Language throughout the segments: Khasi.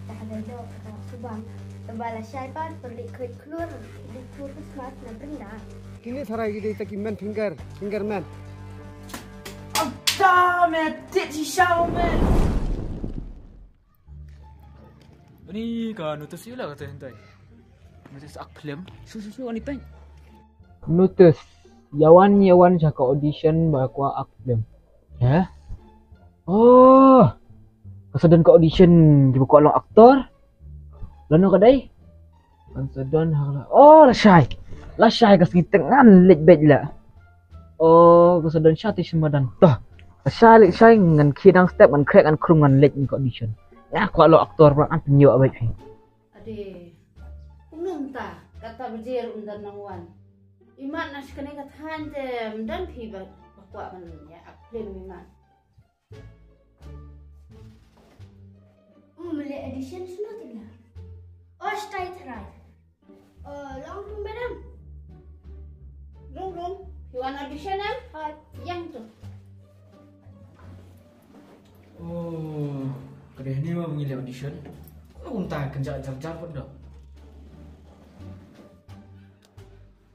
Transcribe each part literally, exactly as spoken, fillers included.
Ka dei da ka subang. Te ba la shai pat pyrdi khuid khlur, di khlur Christmas na brinda. Kine tharai ki dei ta ki men finger, finger men. Oh, damn it! Did she shower, man? Ni ka notice ïa la kata hyntai. Notice ak film. Shu shu shu ani peng. Notice. Ïa wan ïa wan sha ka audition ba kwah ak film. Heh? Oh. Ka sa don ka audition kiba kwah long actor. Lano ka dei? Kan sa don ha la. Oh, la shai. La shai ka sngi teng ngan leit beit la. Oh, ka sa don sha te sima dan. Toh. Ka shai leit shai ngan khie dang step ngan khrek ngan khrum ngan leit ka audition. Nga kwah long actor ba ngan pynïoh beit phi. Ade. Kumno mynta kata bajir um don nang wan. Imat na shkane ka than te myndan phi ba ba kwah ban ïa ak film imat. Um, le audition shano te la? Oh, stai tharai. Oh, long tu madam. Rung rung. Phi wan audition em? Hoi. Ïeng tu. Oh, ka dei hangne ma ba ngi leh audition. Kumta kynjah jar jar pat da.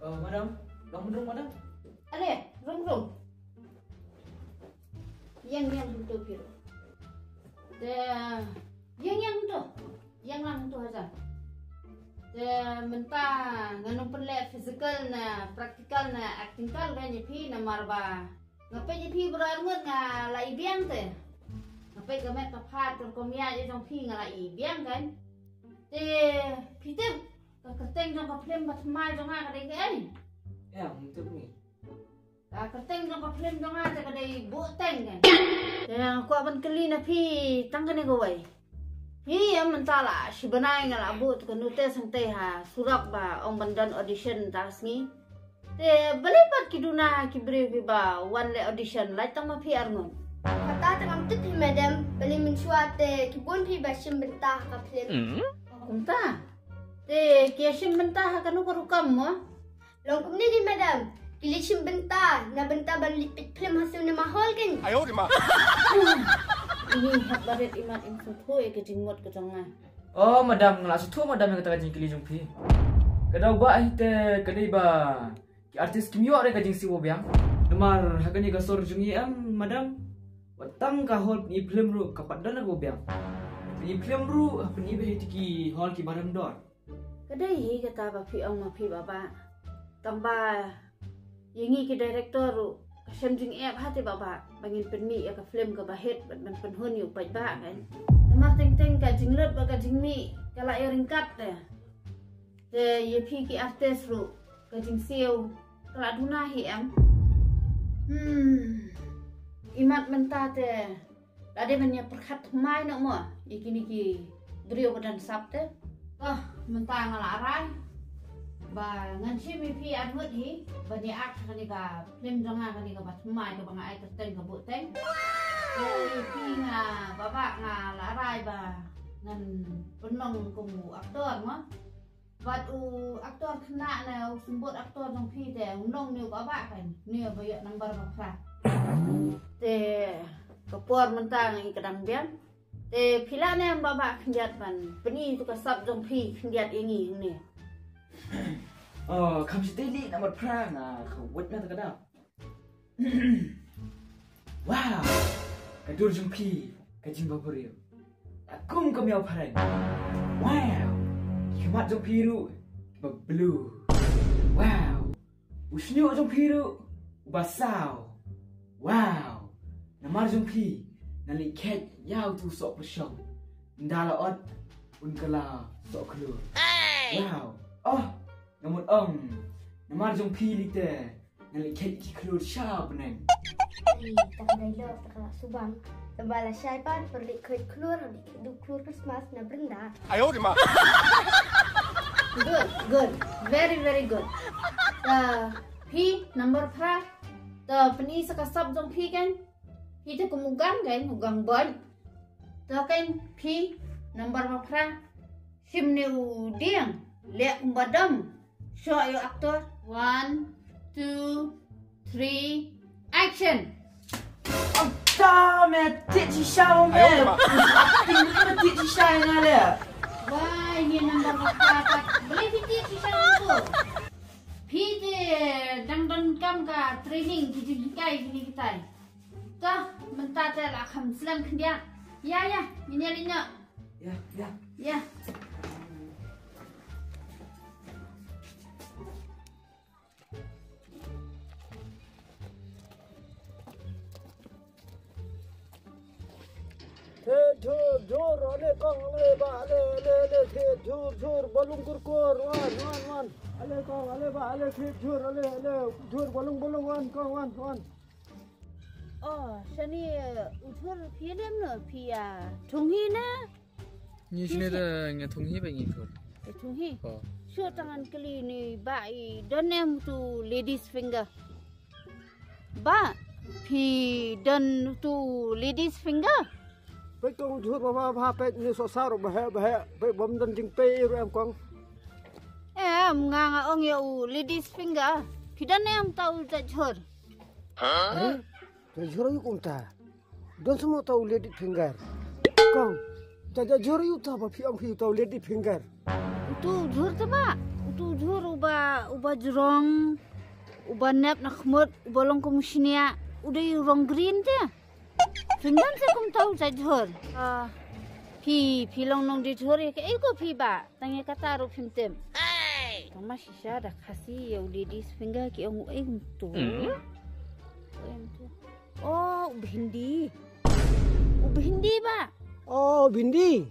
Oh, madam, long mynrung madam. Ale, rung rung. Ïeng ïeng tu phi ruh. Te ïeng ïeng tu. Ïeng lang tu hajan. Te mynta ngan ym pynleh physical ne practical ne acting kal kan ïa phi namar ba nga peit ïa phi baroh arngut nga la i biang te. Nga peit ka met ka phad ka rukom ïaid jong phi nga la i biang kan. Te phi tip ka kyrteng jong ka film ba thymmai jong nga ka dei kaei? Ïa, ngam tip ni. Ka kyrteng jong ka film jong nga te ka dei Buhteng kan. Te nga kwah ban kylli na phi tang kane kawei. Phi ïa mynta la shi bnai nga la buh ka notice hangtei ha surok ba ong ban don audition mynta ka sngi. Te balei pat ki duna ki briew kiba wan leh audition lait tang ma phi arngut. Kata te ngam tip hi madam, balei mynshuwa te ki bun phi ba shim bynta ha ka film. Kumta. Te ki ïa shim bynta ha kano ka rukom mo? Long kumne di madam, ki leit shim bynta na bynta ban leit peit film ha cinema hall kan. Ayo di ma. Ini hap barit imat im sngewthuh ïa ka jingmut ka jong nga. Oh madam, nga la sngewthuh madam ïa kata ka jingkylli jong phi. Ka daw ba hi te ka dei ba ki artist kim ïoh re ka jingsiew biang. Namar ha kane ka sor jong ngi em madam, wat tang ka hall pyni film ruh ka pat don ka biang. Pyni film ruh ha pyni ba hi te ki hall ki ba don dor. Ka dei hi kata ba phi ong ma phi Bah Bah. Tang ba ïa ngi ki director ruh ka shem jingeh ha te Bah Bah ba ngin pynmih ïa ka film kaba hit bad ban pynhun ïa u paidbah kan. Namar teng teng ka jinglut bad ka jingmih ka la ïa ryngkat te. Te ïa phi ki artist ruh ka jingsiew ka la duna hi em. Hmm. Imat mynta te la dei ban ïa pyrkhat thymmai noh mo ïa kine ki briew ba don sap te. Ah, mynta nga la rai ba ngan shim ïa phi arngut hi ban ïa ak ha kane ka film jong nga, kane kaba thymmai kaba nga ai kyrteng ka Buhteng. Te ïa phi nga Bah Bah nga la rai ba ngan pynlong kum u actor mo. Bad u actor khynnah ne u symbud actor jong phi te u nong ne u Bah Bah kan, ne ba ïoh number ba phra. Te ka por mynta ngi ka dang biang. Te phi lah ne em Bah Bah khyndiat ban pyni tu ka sap jong phi khyndiat ïa ngi hangne. Oh, kham shu tei lih number phra nga kawit na ta ka dap. Wow! Ka dur jong phi ka jingbabriew. Ka kum ka miaw phareng. Wow! Ki khmat jong phi ruh kiba blue. Wow! U shñiuh jong phi ruh uba saw. Wow! Namar jong phi nga leit khet ïa utu u soh pyrshong. Ynda la ot un kylla soh khlur. Wow! Oh! Nga mut ong namar jong phi lei te nga leit khet ki khlur sha bneng. Ei, ta ka dei lo, ta ka subang. Tang ba la shai pat pyrdi khuid khlur, di khuid du khlur Christmas na brinda. Ayo di ma. Good, good. Very, very good. Ta phi number phra. Ta pyni sa ka sap jong phi kan. Phi te kum u gang kan, u gang bad. Ta kan phi number ba phra. Shim ne u dieng. Leh kumba dam. Shoh ïa u actor. One, two, three, action. Shisha me, tied shisha me. Tied shisha nga le. Wai, ni number baka tak. Boleh phi tied shisha tu. Phi te dang don kam ka training ki jinghikai kine kitai. To, mynta te la kham slem khyndiat. Ya, ya, ngin ïa leit noh. Ya, ya. Ya. Thied jhur jhur, ale kong, ale bah, ale, ale, ale, thied jhur jhur, balung kurkur, wan, wan, wan. Ale kong, ale bah, ale, thied jhur, ale, ale, jhur, balung, balung, wan kong, wan, wan. Oh, shane u jhur phi lem ne, phi ïa thung hi ne? Ngi shane da ngi thung hi ba ngi thung. Ïa thung hi. Oh. Shu tang ngan kylli ne, bah, i don em utu ladies finger? Bah, phi don utu ladies finger? Peit kong, jhur ba ba ba, peit ni, soh sa ruh ba heh ba heh, peit bym don jingpei ruh em kong. Em, nga nga ong ïa u ladies finger. Phi don em uta u jait jhur? Are, jait jhur aïu kumta? Don seh mo uta u ladies finger? Kong, jait jait jhur aïu uta ba phi ong phi uta u ladies finger? Utu u jhur te bah, utu u jhur uba, uba jrong, uba nep na khmut, uba long kum u shniah, u dei u rong green te. Phim don seh kumta u jait jhur. Ah, phi, phi long nongdie jhur ïa kaei ko phi bah? Tang ïa kata ruh phim tip. Tang ma shisha da Khasi ïa u ladies finger ki ong uei kumtu. Hmm? Uei kumtu. Oh, u bhindi. U bhindi bah. Oh, bhindi.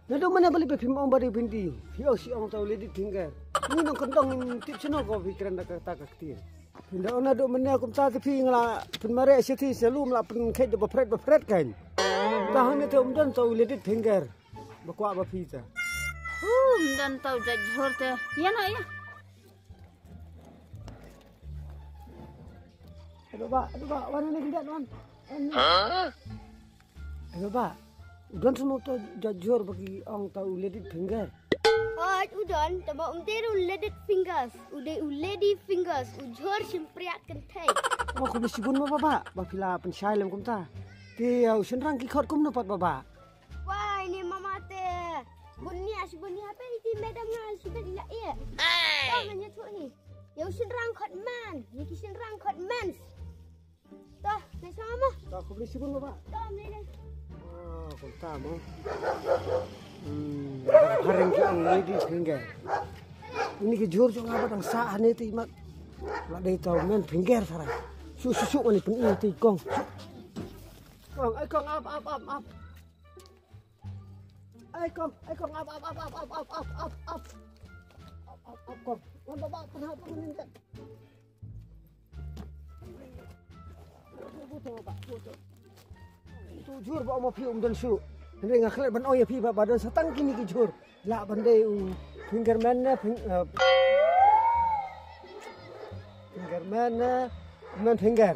Naduh mynne balei ba phim ong ba dei bhindi? Phi ong shi ong uta u ladies finger. Ngi nongkyndong ngim tip shano ko phi kren da kata ka ktien. Phin da ong naduh mynne kumta te phi, nga la pynmareh sha phi sha lum, la pynkheit da ba phret ba phret kan. Te hangne te um don uta u ladies finger. Ba kwah ba phi te. Um don uta u jait jhur te. Ïa noh ïa. Aduh bah, aduh bah, wan hangne khyndiat wan. Wan. Hah? Aduh bah, u don seh mo uta u jait jhur ba ki ong uta u ladies finger? Hooid, u don, tangba um dei ruh u ladies fingers, u dei u ladies fingers, u jhur shympriah kynthei. Oh, khublei shibun mo bah, bah, ba phi la pynshai lem kumta. Te ïa u shynrang ki khot kumno pat bah, bah? Wai, ne mama te. Bun nia, shibun nia, peit iti madam nga, shibun nia, eh. Hey! Tang hanya tu ni. Ïa u shynrang khot man, ïa ki shynrang khot mens. Toh, nai sama mo. Toh, khublei shibun mo bah. Toh, mlei dei. Oh, kumta mo. Hmm, phareng ki ong ladies finger. Ini ki jhur jong nga ba dang sah hangne te imat. La dei uta u men finger sarai. Shu, shu, shu, mane pyn-i te kong. Kong, ai kong, ap, ap, ap, ap. Ai kong, ai kong, ap, ap, ap, ap. Ap, ap, ap, kong. Wan bah, bah, pynhap, pynhap, pynhap. Utu jhur ba ong ma phi um don shuh. Hynrei nga klet ban ong ïa phi ba, ba don sa tang kine ki jhur. Lah ban dei u finger man ne fing-, eh, finger man ne man finger.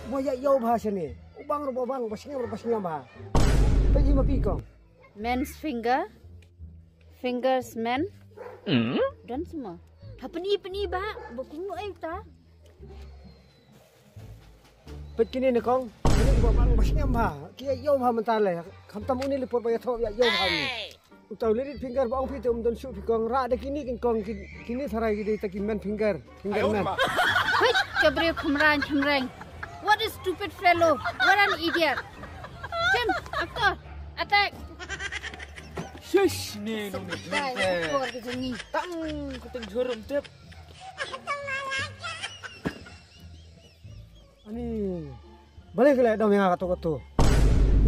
Mo ïa ïoh bha shane. U bang ruh ba bang, ba sngem ruh ba sngem bha. Peit ma phi kong. Men's finger. Fingers man. Hmm? Don seh mo. Ha pyn-i, pyn-i bah, ba kumno ei uta. Peit kine ne kong, kine ba bang ba sngem bha, ki ïa ïoh bha mynta le, khamtam une le por ba ïathoh ïa ïoh bha une. Uta u ladies finger ba ong phi te um don shuh phi kong, rah da kine kin kong, ki-, kine tharai ki dei ta ki men finger, finger man. Hei, ka briew khmrain khmreng. What a stupid fellow, what an idiot. Shim, actor, attack. Shish, ne nong ne. Dai, actor ki jong ngi. Tang, kuteng jhur um tip. Ani, balei ka la dom ïa nga kato kato.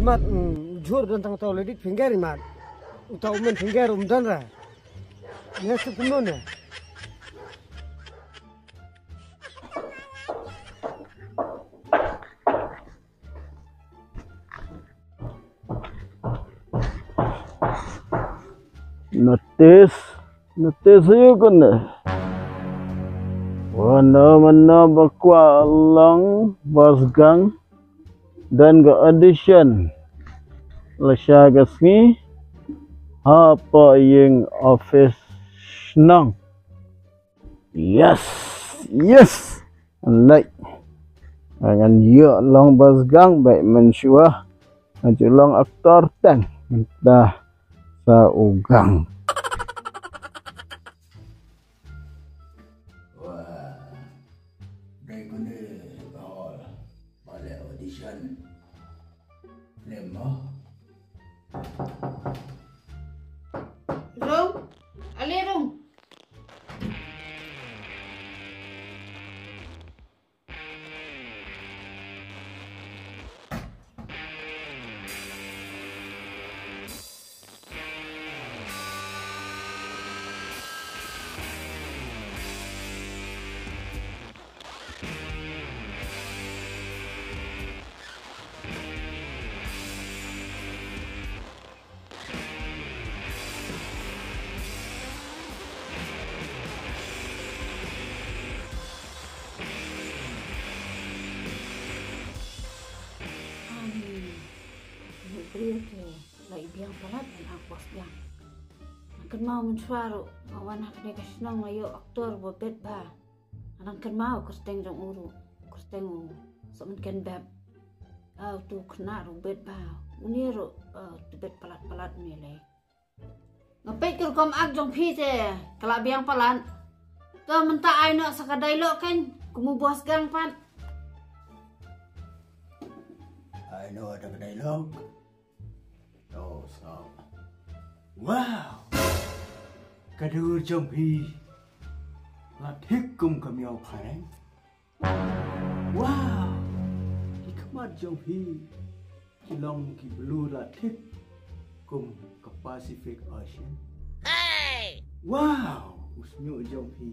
Imat, mm, jhur don tang uta u ladies finger imat. Uta u men finger um don ra. Ïa shu kumno ne. Notis, notis ïa kane. Wan da mynta ba kwah long bas gang. Don ka audition lashai ka sngi hapoh ïing office shnong. Yes, yes. Nai. Ngan ïoh long bos gang bad mynshuwa ngan ju long aktor teng mynta sa u gang. Wah, dei kune hall ba leh audition. Lem mo. Rung, ale rung. Ani, ïoh briew te la i biang palat ban ak bos biang. Nga kynmaw mynshuwa ruh nga wan ha kane ka shnong nga ïoh aktor ba bet bha. Nga dang kynmaw kyrteng jong u ruh, kyrteng u Sohmynken Beb. Aw, tu khynnah ruh bet bha. Une ruh, aw, tu bet palat palat une lei. Nga peit ka rukom ak jong phi te ka la biang palat. To mynta ai noh sa ka dialogue kan, kum u bos gang pat. Ai noh da ka dialogue. To sa. Wow. Ka dur jong phi la thik kum ka miaw phareng. Wow. Ki khmat jong phi ki long ki blue la thik kum ka Pacific Ocean. Hey! Wow, u shñiuh jong phi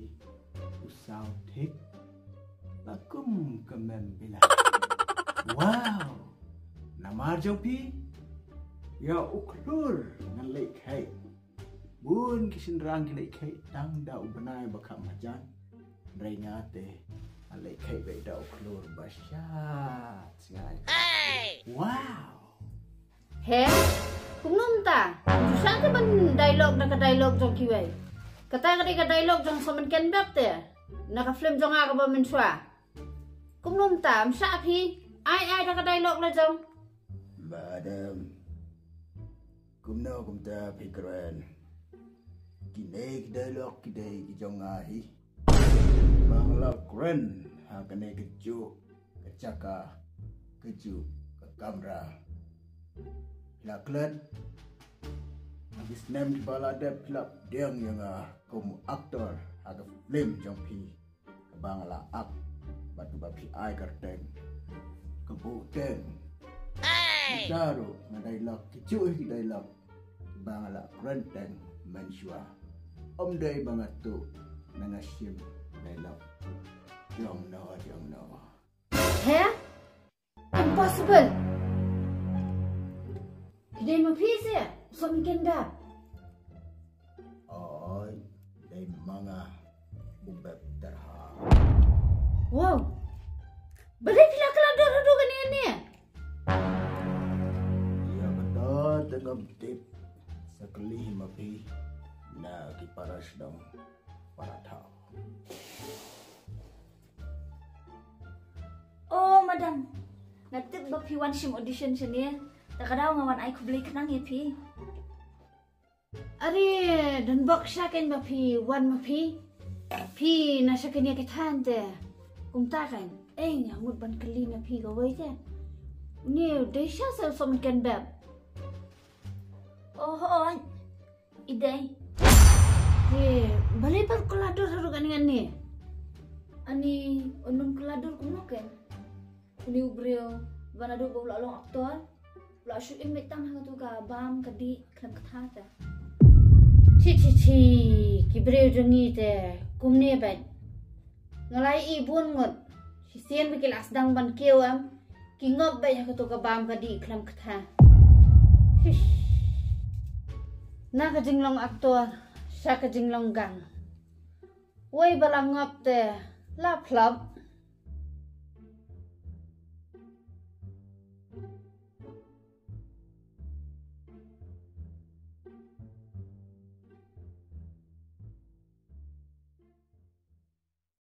u saw thik la kum ka mem bilat. Wow. Namar jong phi ïa u khlur ngan leit khait. Bun ki shynrang ki leit khait tang da u bnai ba kham hajan. Hynrei nga te nga leit khait beit da u khlur ba shad sngai. Wow. He? Kumno mynta? Ju shah te ban dialogue da ka dialogue jong kiwei. Kata ka dei ka dialogue jong Sohmynken Beb te na ka film jong nga kaba mynshuwa. Kumno mynta? Ym shah phi? Ai ai da ka dialogue la jong. Madam. Kumno kumta phi kren? Kine ki dialogue ki dei ki jong nga hi. Ba nga la kren ha kane kajuh ka jaka, kajuh ka kamra. Phi la klet? Ha ki snem kiba la dep phi la pdiang ïa nga kum u aktor ha ka film jong phi. Kaba nga la ak bad kaba phi ai kyrteng Ka Buhteng. Mynta ruh nga dialogue, kijuh hi ki dialogue ba nga la kren teng mynshuwa. Ym dei ba nga tuh na nga shim dialogue. Jong no, jong no. He? Impossible. Ki dei ma phi seh, Sohmynken Beb? Oi, dei ma nga, u Beb Terha. Wow. Balei phi la kylla dur haduh kane kane? Ïa kata te ngam tip. Sa kylli ma phi na ki para shnong para thaw. Oh, madam. Nga tip ba phi wan shim audition shane. Ta ka daw nga wan ai khublei khnang ïa phi. Are, don bok sha kein ba phi wan ma phi. Phi na sha kein ïa ki than te. Kumta kein. Ei, nga mut ban kylli na phi kawei te. Une dei sha sa Sohmynken Beb? Oh, oh, i dei. Te balei phi kylla dur haduh kane kane? Ani, un ym kylla dur kumno kein? Une u briew ba naduh ba u la long aktor u la shu im beit tang ha kato ka bam ka dih khlem ka tha te. Chi chi chi, ki briew jong ngi te kumne beit. Nga la ïohi bun ngut. Shisien ba ki la sdang ban kiew em, ki ngop beit ha kato ka bam ka dih khlem ka tha. Hish. Na ka jinglong aktor sha ka jinglong gang. Wei ba la ngop te la phlop.